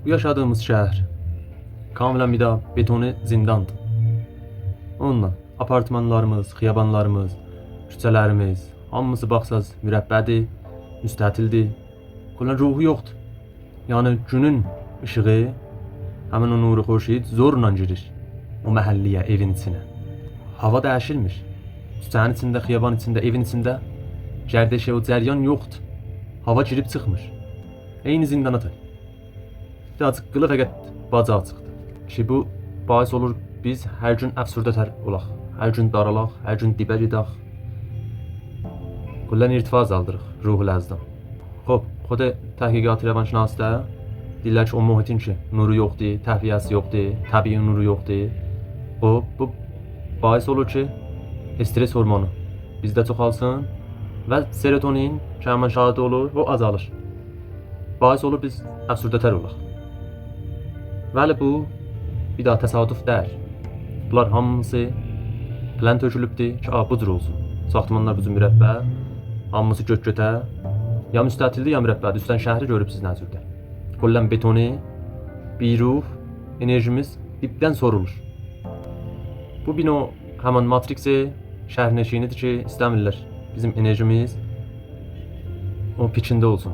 Bu yaşadığımız şəhər kamilen bir daha betoni zindandır. Onunla apartmanlarımız, xiyabanlarımız, küçələrimiz hamısı baxsaz mürəbbədir, müstətildir. Kullən ruhu yoxdur. Yəni günün işığı, həmin o nuru xurşid zorla girir o məhəlləyə, evin içinə. Hava dəyişilmir. Küçənin içində, xiyaban içində, evin içində gərdeşə o cəryan yoxdur. Hava girib çıxmır. Eyni zindana tay. Bir açıq qılı fəqət baca açıqdır. Ki bu bais olur biz hər gün əfsürdə tər olaq. Hər gün daralaq, hər gün dibə gedaq. Kullən irtifa azaldırıq ruhu ləzdən. Xoş, xود təhqiqat rəvanşinasdə deyirlər ki, o mühitin ki, nuru yoxdur, təhliyəsi yoxdur, təbii nuru yoxdur. O bu bais olur ki, stres hormonu bizdə çoxalsın və serotonin ki, həmin şahidi olur, o azalır. Bais olur biz əfsürdətər olaq. Bəli, bu bir daha təsadüf deyil. Bunlar hamısı plan tökülübdür ki, a, bu cür olsun. Saxtamanlar bu cür mürəbbə, hamısı gök-götə, ya müstətildir, ya mürəbbədir. Üstdən şəhəri görübsüz nə cürdür. Kullən betoni, biruh, enerjimiz dipdən sorulur. Bu bino həmin matriksi şəhərnişinidir ki, istəmirlər bizim enerjimiz o pikində olsun.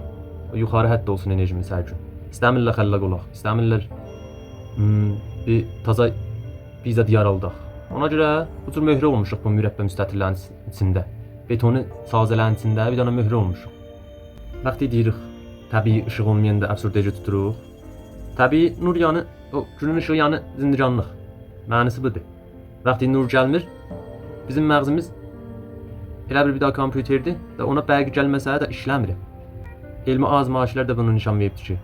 O yuxarı həddə olsun enerjimiz hər gün. İstəmirlər xəllaq olaq, istəmirlər bir taza bizə yaraldaq. Ona görə bu cür möhrə olmuşuq bu mürəbbə müstətillərin içində. Betoni sazələrin içində bir dənə möhrə olmuşuq. Vaxtı deyirik, təbii işıq olmayanda əfsürdəci tuturuq. Təbii nur yəni o günün işığı yəni zindiganlıq. Mənası budur. Vaxtı nur gəlmir, bizim məğzimiz elə bir daha kompüterdir və ona bərq gəlməsə də işləmir. Elmi azmayişlər də bunu nişan veribdir ki,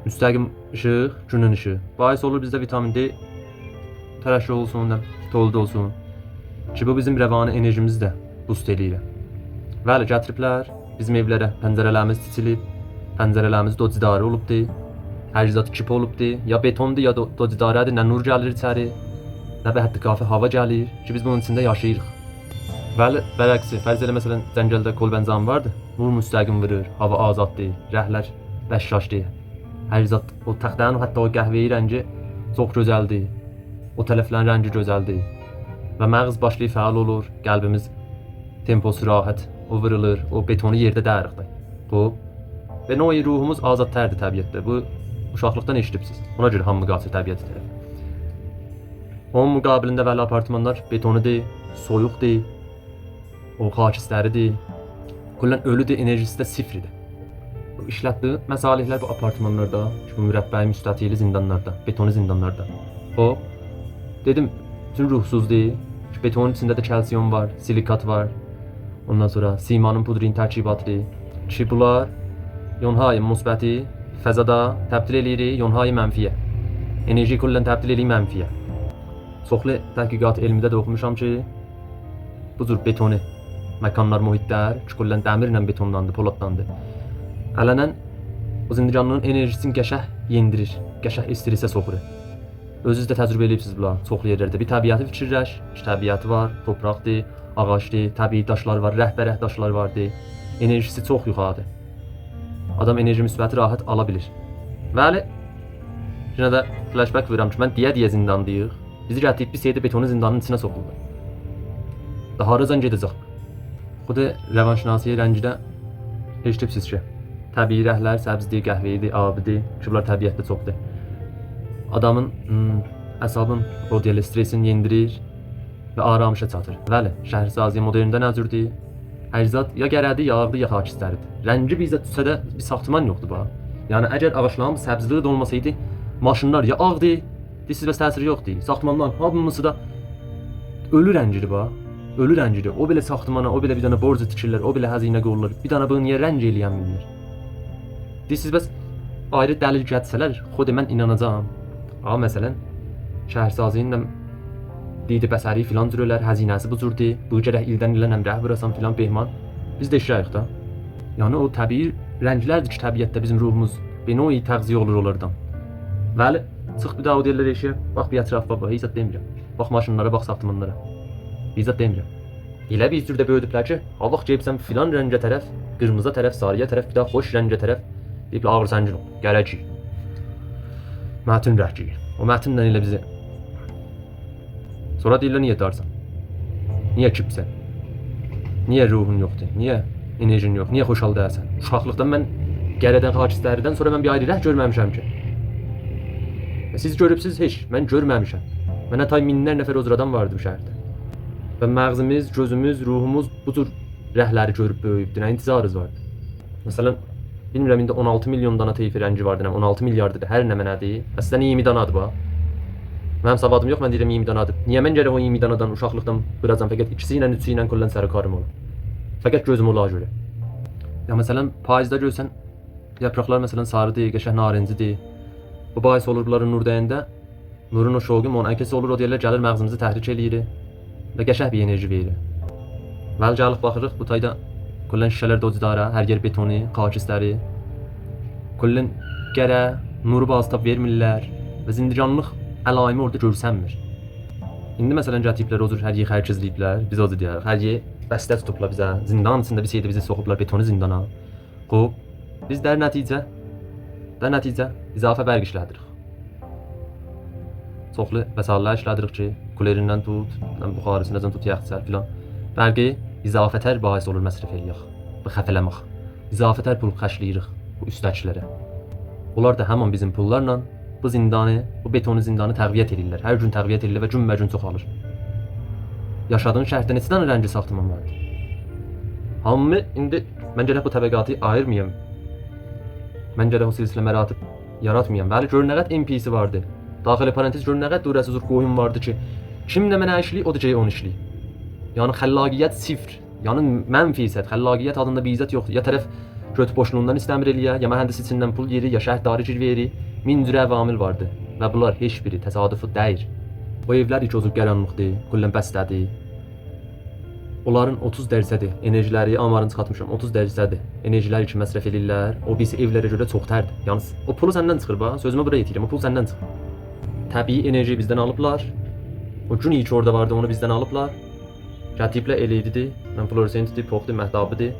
müstəqim işıq, günün işığı. Bais olur bizdə vitamin D tərəşüh olsun, nə tolda olsun. Ki bu bizim rəvani enerjimizi də boost eləyir. Bəli, gətiriblər bizim evlərə pəncərələrimiz titilib, pəncərələrimiz docidarı olubdu. Hər zat kip olubdu, ya betondur, ya docidarədir, nə nur gəlir içəri, nə də hətta kafi hava gəlir ki, biz bunun içində yaşayırıq. Bəli, bərəksi, fərz elə məsələn cəngəldə kolbənzam vardı. Nur müstəqim vurur, hava azaddır, rəhlər bəşşaşdır. Hər zat o taxtanın hətta o qəhvəyi rəngi çox gözəldir. O tərəflərin rəngi gözəldir. Və məğz başlayır fəal olur, qəlbimiz temposu rahat, o vurulur, o betonu yerdə dəriq də. Xoş. Və növ ruhumuz azadtərdir təbiətdə. Bu uşaqlıqdan eşidibsiz. Ona görə hamı qaçır təbiət tərəf. Onun müqabilində bəli apartmanlar betonudur, soyuqdur, o xakistəridir. Kullən ölüdür, enerjisi də sifridir. Bu işlətdiyi məsalihlər bu apartmanlarda, bu mürəbbəyi müstətili zindanlarda, betoni zindanlarda. Xoş. Dedim, bütün ruhsuzdur. Ki, betonun içində də kalsium var, silikat var. Ondan sonra simanın pudrin tərkibatıdır. Ki bunlar yonhay müsbəti fəzada təbdil eləyirik yonhay mənfiyə. Enerji kullən təbdil eləyir mənfiyə. Çoxlu təhqiqat elmində də oxumuşam ki, bu cür betoni məkanlar, mühitlər ki, kullən dəmirlə betonlandı, poladlandı. Ələnən o zindiganlığın enerjisini qəşəh yendirir, qəşəh stresə soxur. Özünüz də təcrübə eləyibsiz bunlar çoxlu yerlərdə. Bir təbiəti fikirləş, ki, təbiəti var, torpaqdır, ağacdır, təbii daşlar var, rəhbərəh daşlar vardı. Enerjisi çox yuxarıdır. Adam enerji müsbəti rahat ala bilir. Bəli, yenə də flashback verirəm ki, mən deyə-deyə zindandayıq. Bizi gətirib bir seydə betonu zindanın içinə soxurlar. Daha haracan gedəcək? Xud rəvanşinasiyə rəngdə eşidibsiz ki, təbii rəhlər səbzdir, qəhvəyidir, abidir ki, bunlar təbiətdə çoxdur. Adamın əsabın o deyirlər stresini yendirir və aramışa çatır. Bəli, şəhərsazi moderndə nə cürdür? Hər zat ya gərədir, ya ağdır, ya xakistəridir. Rəngi bizə düşsə də bir saxtaman yoxdur bu. Yəni əgər ağacların səbzliyi də olmasaydı, maşınlar ya ağdır, deyirsiz bəs təsiri yoxdur. Saxtamanların hamısı da ölü rəngidir bu. Ölü rəngidir. O belə saxtamana, o belə bir dənə borcu tikirlər, o belə xəzinə qoyurlar. Bir dənə bunu niyə rəng eləyən bilmir. Deyirsiz bəs ayrı dəlil gətirsələr, xود mən inanacağam. Amma məsələn, şəhərsazinin didi bəsəri filan cür olar, xəzinəsi bu cürdür. Bu gərək ildən ilə rəh vurasan filan behman. Biz də işləyik da. Yəni o təbii rənglərdir ki, təbiətdə bizim ruhumuz bir növ təğziyə olur onlardan. Bəli, çıx bir daha o deyirlər eşiyə, bax bir ətrafa bax, heç zət demirəm. Bax maşınlara, bax saxtamanlara. Heç zət demirəm. Elə bir cürdə böyüdüblər ki, ha vaxt gəlibsən filan rəngə tərəf, qırmızı tərəf, sarıya tərəf, bir daha xoş rəngə tərəf, deyiblər ağır səngin ol, gərək ki. Mətn rəhki. O mətnlə elə bizi. Sonra deyirlər niyə darsan? Niyə kipsən? Niyə ruhun yoxdur? Niyə enerjin yox? Niyə xoşal deyilsən? Uşaqlıqdan mən gərədən xakistəridən sonra mən bir ayrı rəh görməmişəm ki. Siz görübsüz heç, mən görməmişəm. Mənə tay minlər nəfər o cür adam vardı bu şəhərdə. Və məğzimiz, gözümüz, ruhumuz bu cür rəhləri görüb böyüyübdür. Nə intizarınız vardı? Məsələn, bilmirəm indi 16 milyon dana teyfi rəngi vardı, nə 16 milyardır, hər nə mənədir. Əslində 20 danadır bax. Mənim savadım yox, mən deyirəm 20 danadır. Niyə mən gərək o 20 danadan uşaqlıqdan bıracam, fəqət ikisi ilə, üçü ilə kullən sərkarım ola. Fəqət gözüm ola görə. Ya məsələn, payızda görsən, yapraqlar məsələn sarıdır, qəşəng narincidir. Bu bahis olur bunların nur dəyəndə, nurun o şoqu munəkis olur, o deyirlər gəlir məğzimizi təhrik eləyir və qəşəng bir enerji verir. Bəli, gəlib baxırıq, bu tayda kullən şüşələr dozidara, hər yer betoni, xakistəri. Kullən gərə, nuru bazı tab vermirlər və zindicanlıq əlaimi orada görsənmir. İndi məsələn gətiriblər o cür hər yer xərcizləyiblər, biz o cür deyərik. Hər yer bəstə tutublar bizə, zindan içində bir şeydə bizi soxublar betoni zindana. Xoş, biz də nəticə izafə bərq işlədirik. Çoxlu vəsaitlər işlədirik ki, kulerindən tut, buxarısından tut, yaxçəl filan. Bərqi izafətər bahis olur məsrəf eləyək, bu xəfələmək. İzafətər pul xərcləyirik bu üstəkilərə. Onlar da həmin bizim pullarla bu zindanı, bu betoni zindanı təqviyyət edirlər. Hər gün təqviyyət edirlər və günbəgün çoxalır. Yaşadığın şəhərdə neçə dənə rəngi saxtaman vardı? Hamı indi mən gərək bu təbəqatı ayırmayam. Mən gərək o silsilə məratib yaratmayam. Bəli, gör nə qədər NPC vardı. Daxili parantez gör nə qədər durəsiz qoyun vardı ki, kim nə mənə işləyir, o da ki onu işləyir. Yəni xəllaqiyyət sifr. Yəni mənfi sət, xəllaqiyyət adında bir izzət yoxdur. Ya tərəf göt boşluğundan istəmir eləyə, ya mühəndis içindən pul yeri, ya şəhərdarı gir verir. Min cürə əvamil vardı və bunlar heç biri təsadüfi deyil. O evlər ki, o cür qaranlıqdır, kullən bəstədir. Onların 30% enerjiləri, amarını çıxartmışam, 30% enerjiləri ki məsrəf eləyirlər, o birisi evlərə görə çox tərdir. Yalnız o pulu səndən çıxır bax, sözümü bura yetirirəm, o pul səndən çıxır. Təbii enerji bizdən alıblar. O gün ki orada vardı, onu bizdən alıblar. Gətiriblər LED-dir, fluorescentdir, poxdur, məhtabıdır.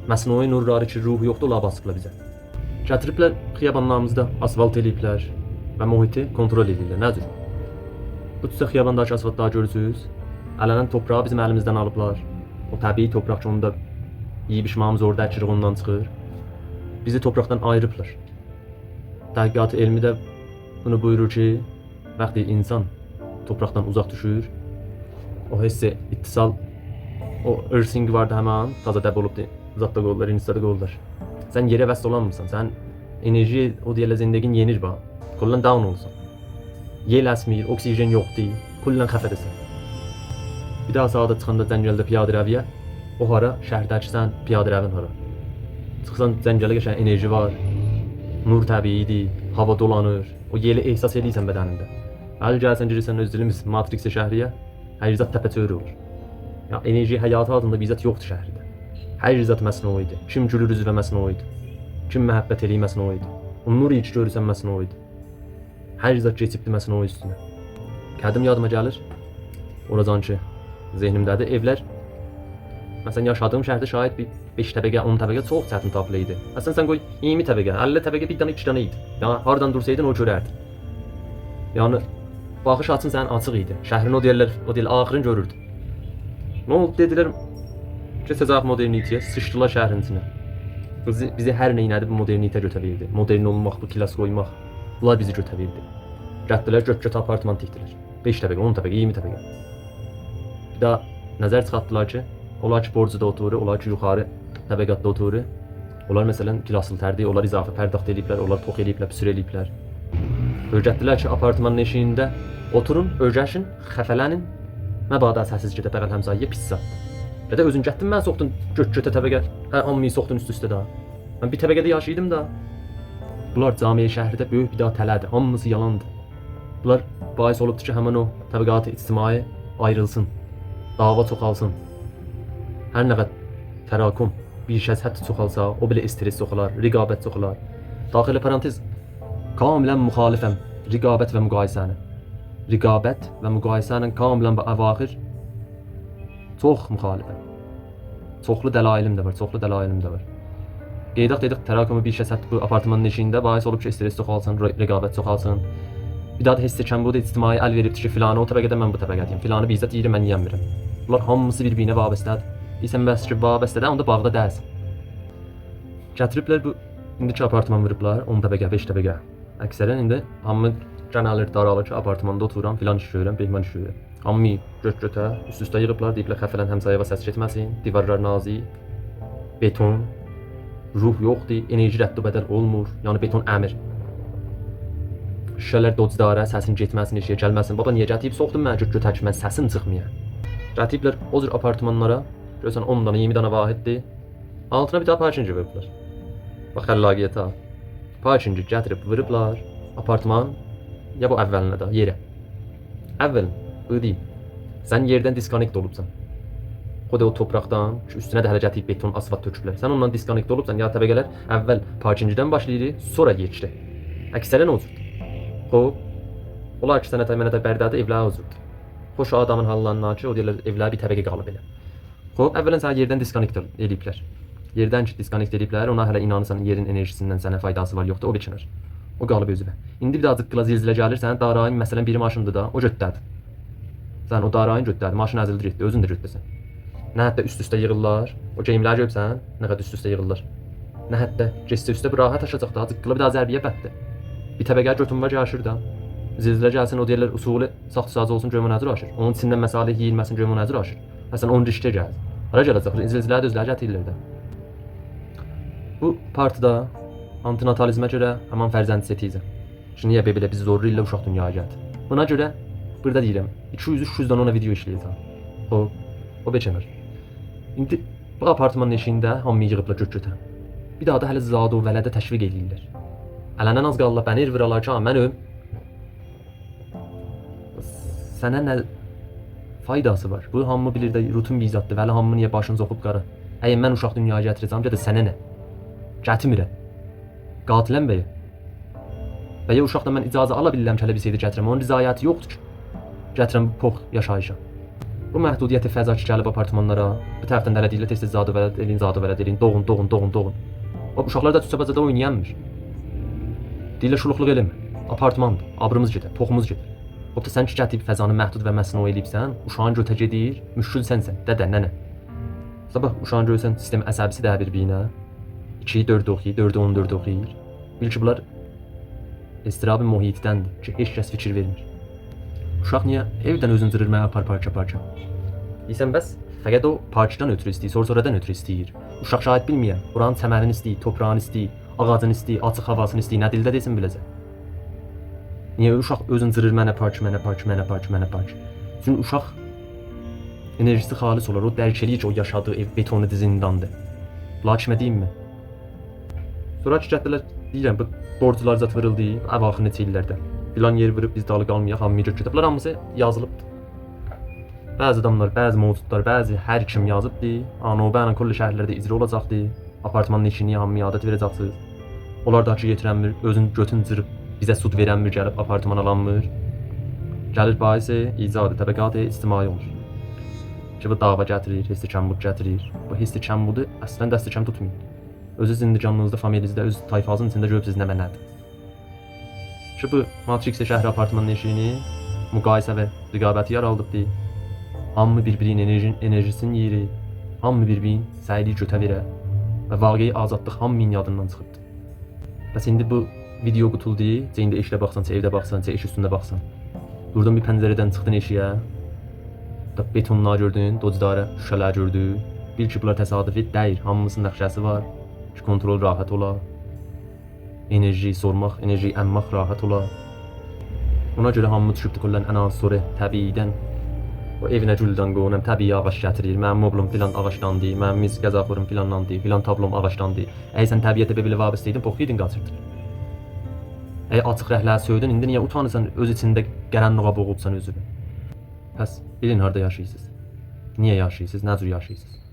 Məsnui nurları ki, ruhu yoxdur, onlar basıblar bizə. Gətiriblər xiyabanlarımızda asfalt eləyiblər və mühiti kontrol eləyirlər. Nə cür? Bu cüzə xiyabandakı asfaltları görürsünüz. Ələnən toprağı bizim əlimizdən alıblar. O təbii torpaq ki, onu da yeyib içmağımız orada əkirik, ondan çıxır. Bizi torpaqdan ayırıblar. Təhqiqat elmi də bunu buyurur ki, vaxtı insan torpaqdan uzaq düşür, o hissi ittisal, o ırsing vardı həmin, taza dəb olubdu, zatda qollar, instada qollar. Sən yerə vəsl olanmısan, sən enerji, o deyirlər zindəgin yenir bax, kullən down olsan. Yel əsmir, oksigen yoxdur, kullən xəfədəsən. Bir daha saata çıxanda cəngəldə piyada rəviyə, o hara, şəhərdəki sən piyada rəvin hara. Çıxsan cəngələ qəşəng enerji var, nur təbiidir, hava dolanır, o yeli ehsas eləyirsən bədənində. Əl gəlsən girirsən öz dilimiz Matrix şəhriyə, hər zat təpəçövrü olur. Ya enerji həyatı adında bir zat yoxdur şəhərdə. Hər zat məsnuidir. Kim gülür üzvə məsnuidir. Kim məhəbbət eləyir məsnuidir. O nur ki görürsən məsnuidir. Hər zat keçibdir məsnui üstünə. Qədim yadıma gəlir. Oracan ki zehnimdədir evlər. Məsələn yaşadığım şəhərdə şayad bir 5 təbəqə, 10 təbəqə çox çətin tapılı idi. Əslində sən qoy 20 təbəqə, 50 təbəqə bir dənə, 2 dənə idi. Yəni hardan dursaydın o görərdin. Yəni baxış açın sənin açıq idi. Şəhərin o deyirlər, o deyirlər axırın görürdü. Nə oldu dedilər? Keçəcək modernitəyə, sıçdılar şəhərin içinə. Bizi hər nə elədi bu modernitə götürürdü. Modern olmaq, bu kilas qoymaq, bunlar bizi götürürdü. Gətdilər gök-gök apartman tikdilər. 5 təbəqə, 10 təbəqə, 20 təbəqə. Bir daha nəzər çıxartdılar ki, onlar ki borcuda oturur, onlar ki yuxarı təbəqatda oturur. Onlar məsələn kilaslı tərdir, onlar izafə pərdaxt eləyiblər, onlar tox eləyiblər, püsür eləyiblər. Öyrətdilər ki, apartmanın eşiyində oturun, öyrəşin, xəfələnin. Məbada səssiz gedə bəğəl həmsayiyə pis zat. Və də özün gətdin mən soxdun gök-götə təbəqə, hə hamıyı soxdun üst-üstə daha. Mən bir təbəqədə yaşayırdım da. Bunlar camiə şəhərdə böyük bir daha tələdir, hamısı yalandır. Bunlar bahis olubdur ki, həmin o təbəqat ictimai ayrılsın, dava çoxalsın. Hər nə qədər tərakum bir şəxs hətta çoxalsa, o belə stres çoxalar, rəqabət çoxalar. Daxili parantez, kamilən müxalifəm rəqabət və müqayisəni. Rəqabət və müqayisənin kamilən və əvaxir çox müxalifəm. Çoxlu dəlailim də var, çoxlu dəlailim də var. Qeydaq dedik, tərakumu bir şəxs hətta bu apartmanın eşiyində bahis olub ki, stres çoxalsın, rəqabət çoxalsın. Bir daha da hiss kəmbud ictimai əl veribdir ki, filanı o təbəqədə, mən bu təbəqədəyim. Filanı bizzat yeyir, mən yeyəmirəm. Bunlar hamısı bir-birinə vabəstədir. Deyirsən bəs ki, vabəstədə, onda bağda deyilsən. Gətiriblər bu indiki apartman vurublar, 10 təbəqə, 5 təbəqə. Əksərən indi hamı gənalir, daralır ki, apartmanda otururam, filan iş görürəm, behman iş görürəm. Hamı göt-götə, üst-üstə yığıblar, deyiblər xəfələn həmsayəyə səs getməsin, divarlar nazik, beton, ruh yoxdur, enerji rədd bədəl olmur, yəni beton əmir. Şüşələr docdarə, səsin getməsin, eşiyə gəlməsin. Baba niyə gətirib soxdun məni göt-götə ki, mən səsim çıxmaya? Gətiriblər o cür apartmanlara, görürsən 10 dana, 20 dana vahiddir. Altına bir daha parkingi vurublar. Bax xəllaqiyyətə ha. Parkingi gətirib vurublar apartman ya bu əvvəlinə də yerə. Əvvəl bu deyim. Sən yerdən disconnect olubsan. Xod o torpaqdan, ki üstünə də hələ gətirib beton, asfalt töküblər. Sən ondan disconnect olubsan, ya təbəqələr əvvəl parkingidən başlayır, sonra keçir. Əksərən o cürdür. Xoş, onlar ki sənətə mənətə bərdədə evlər o cürdür. Xoş o adamın hallarına ki, o deyirlər evlər bir təbəqə qalıb elə. Xoş, əvvələn sənə yerdən disconnect eləyiblər. Yerdən ki disconnect eləyiblər, ona hələ inanırsan yerin enerjisindən sənə faydası var, yoxdur, o bir kənar. O qalıb özünə. İndi bir daha cıqqıla zilzilə gəlir, sənin darayın məsələn biri maşındır da, o götdədir. Sən o darayın götdədir, maşın əzildi getdi, özün də götdəsən. Nə hətta üst-üstə yığırlar, o geyimləri görübsən, nə qədər üst-üstə yığırlar. Nə hətta getsə üstə bir rahat aşacaq da, cıqqıla bir daha zərbiyə bətdi. Bir təbəqə götün var aşır da. Zilzilə gəlsin, o deyirlər usulü saxta olsun, görmə nəzir aşır. Onun içindən məsalih yeyilməsin, görmə nəzir aşır. Məsələn 10 riştə gəlsin. Hara gələcək? Zilzilə də özləri gətirirlər də. Bu partidə antinatalizmə görə həman fərzənd setizə. Şimdi niyə belə bizi zorlu ilə uşaq dünyaya gəldi? Buna görə burada deyirəm, 200-300 dənə ona video işləyəcəm. Xoş, o beçəmər. İndi bu apartmanın eşiyində hamı yığıblar göt-götə. Bir daha da hələ zadı o vələdə təşviq eləyirlər. Ələndən az qalırlar, bəni vuralar ki, mən ölüm. Sənə nə faydası var? Bu hamı bilir də rutin bir zaddır. Vəli hamı niyə başını soxub qara? Əgər mən uşaq dünyaya gətirəcəm, də sənə nə? Gətirmirəm. Qatiləm bəyə. Və ya uşaqdan mən icazə ala bilirəm ki, hələ bir şeydə gətirəm. Onun rizayəti yoxdur ki. Gətirəm bu pox yaşayışa. Bu məhdudiyyəti fəza ki, gəlib apartmanlara, bu tərəfdən də hələ deyirlər tez-tez zadı vələd eləyin, zadı vələd eləyin, doğun, doğun, doğun, doğun. O uşaqlar da tüçəbəcədə oynayamır. Deyirlər şuluqluq eləmə. Apartmandır, abrımız gedər, poxumuz gedər. Xop da sən ki gətirib fəzanı məhdud və məsnu eləyibsən, uşağın götə gedir, müşkül sənsən, dədə, nənə. Sabah uşağın görsən sistem əsəbisi də bir-birinə. 2-yi 4 oxuyur, 4-ü 14 oxuyur. Bil ki, bunlar istirab mühitdəndir ki, heç kəs fikir vermir. Uşaq niyə evdən özünü cırır mənə apar parça-parça? Deyirsən bəs fəqət o parçadan ötürü istəyir, sonra-sonradan ötürü istəyir. Uşaq şahid bilməyən, oranın çəmənini istəyir, toprağını istəyir, ağacını istəyir, açıq havasını istəyir, nə dildə desin biləcək. Niyə uşaq özünü cırır mənə parça, mənə parça, mənə parça, mənə parça? Çünki uşaq enerjisi xalis olar, o dərk eləyir ki, o yaşadığı ev betonu zindandır. Bunlar kimə deyim mi? Sonra ki, gətirlər, deyirəm, bu borclar zat vuruldu, əvaxır neçə illərdə. Filan yer vurub biz dalı qalmayaq, hamıya götürüb. Bunlar hamısı yazılıbdır. Bəzi adamlar, bəzi mövcudlar, bəzi hər kim yazıbdı. Növbə ilə kulli şəhərlərdə icra olacaqdı. Apartmanın işini hamıya adət verəcəksiniz. Onlar da ki yetirənmir, özün götün cırıb bizə sud verənmir, gəlib apartman alanmır. Gəlir baisi icad təbəqat ictimai olur. Ki bu dava gətirir, hissi kəmbud gətirir. Bu hissi kəmbudu əslən dəsti kəm tutmayın. Özü zindiganınızda, familiyinizdə, öz tayfanızın içində görübsünüz nə mənədir. Ki bu Matrix şəhər apartmanının eşiyini müqayisə və rəqabəti yaraldıbdı. Hamı bir-birinin enerjisini yeyir. Hamı bir-birinin səyliyi götə verə və vaqei azadlıq hamının yadından çıxıbdı. Bəs indi bu video qutuldu. Indi işlə baxsan, evdə baxsan, iş üstündə baxsan. Durdun bir pəncərədən çıxdın eşiyə. Da betonlar gördün, docdarə şüşələr gördün. Bil ki, bunlar təsadüfi deyil. Hamısının nəqşəsi var. Ki kontrol rahat ola. Enerji sormaq, enerji əmmaq rahat ola. Ona görə hamı düşübdü kullən ənasuri təbiidən. O evinə güldən qonam, təbii ağac gətirir. Mənim moblum filan ağacdandır, mənim mis qəzaxorum filandandır, filan tablom ağacdandır. Əgər sən təbiətə belə vabəstə idin, pox yedin qaçırdın. Əgər açıq rəhlər söydün, indi niyə utanırsan öz içində qaranlığa boğubsan özünü? Pəs bilin harda yaşayırsınız. Niyə yaşayırsınız, nə cür yaşayırsınız?